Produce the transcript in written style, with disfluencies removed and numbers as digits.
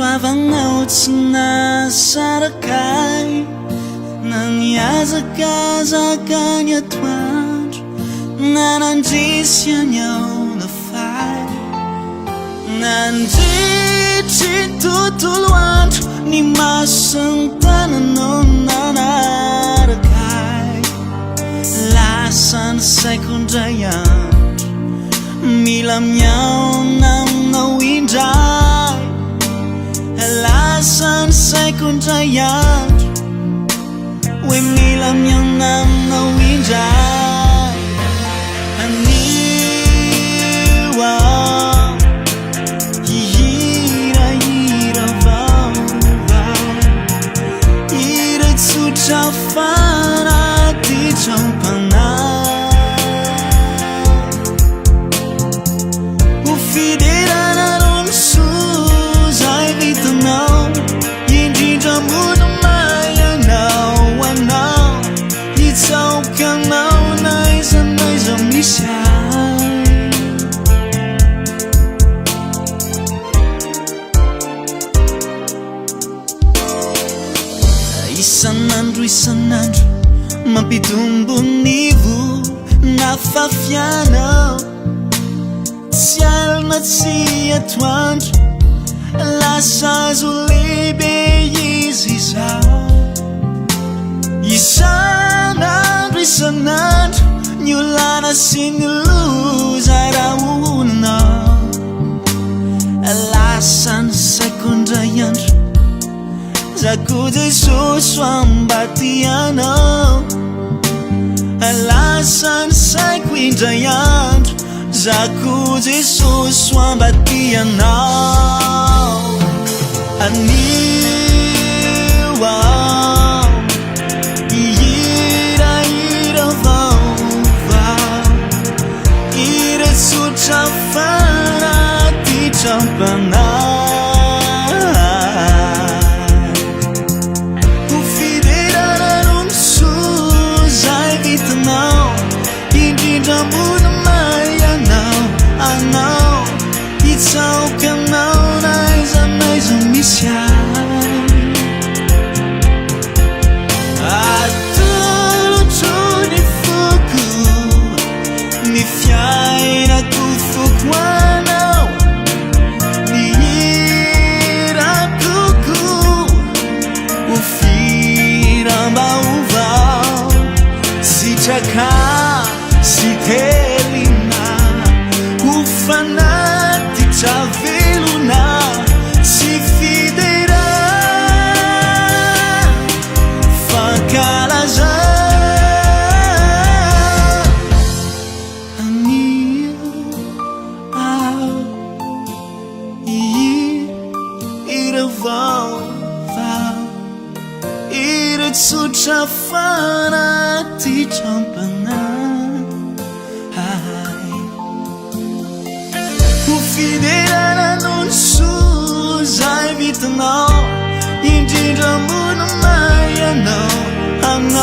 Fahasoavanao tsy nahasaraka ahy na nihazakazaka ny atoandro na nandresy any aona fay nandritry ny tontolo andro ny mason'ny tananao nanaraka ahy lasa ny saiko indray andro mila mihaona aminao indray lasa ny saiko indray andro hoe mila mihaona aminao indray anio aho hihirahira vaovao hira tsotra fanatitram-panahy ho fiderana noho ny soa izay vitanao indrindra moa mahay anao anao hitsaoka anao na aiza na aiza misy ahy. Isan'andro isan'andro mampitombo ny voa nafafianao tsy alina tsy atoandro lasa azo lehibe izy izao isan'andro isan'andro ny olana sy ny loza rahonao lasa ny saiko indray andro za ko Jesosy mba tianao lasa ny saiko indray andro za ko Jesosy mba tianao anio aho hihirahira vaovao hira tsotra fanatitram-panahy ho fiderana noho ny soa izay vitanao indrindra mbola mahay anao anao hitsaoka anao na aiza na aiza misy ahy atolotro ny foko ny fiainako foko anao ny hirako ho firam-baovao sitraka sy telina ho fanatitra velona sy fidera fankalaza anio aho hihira vaovao hira tsotra fanatitram-panahy ho fiderana noho ny soa izay vitanao indrindra mbola mahay anao anao.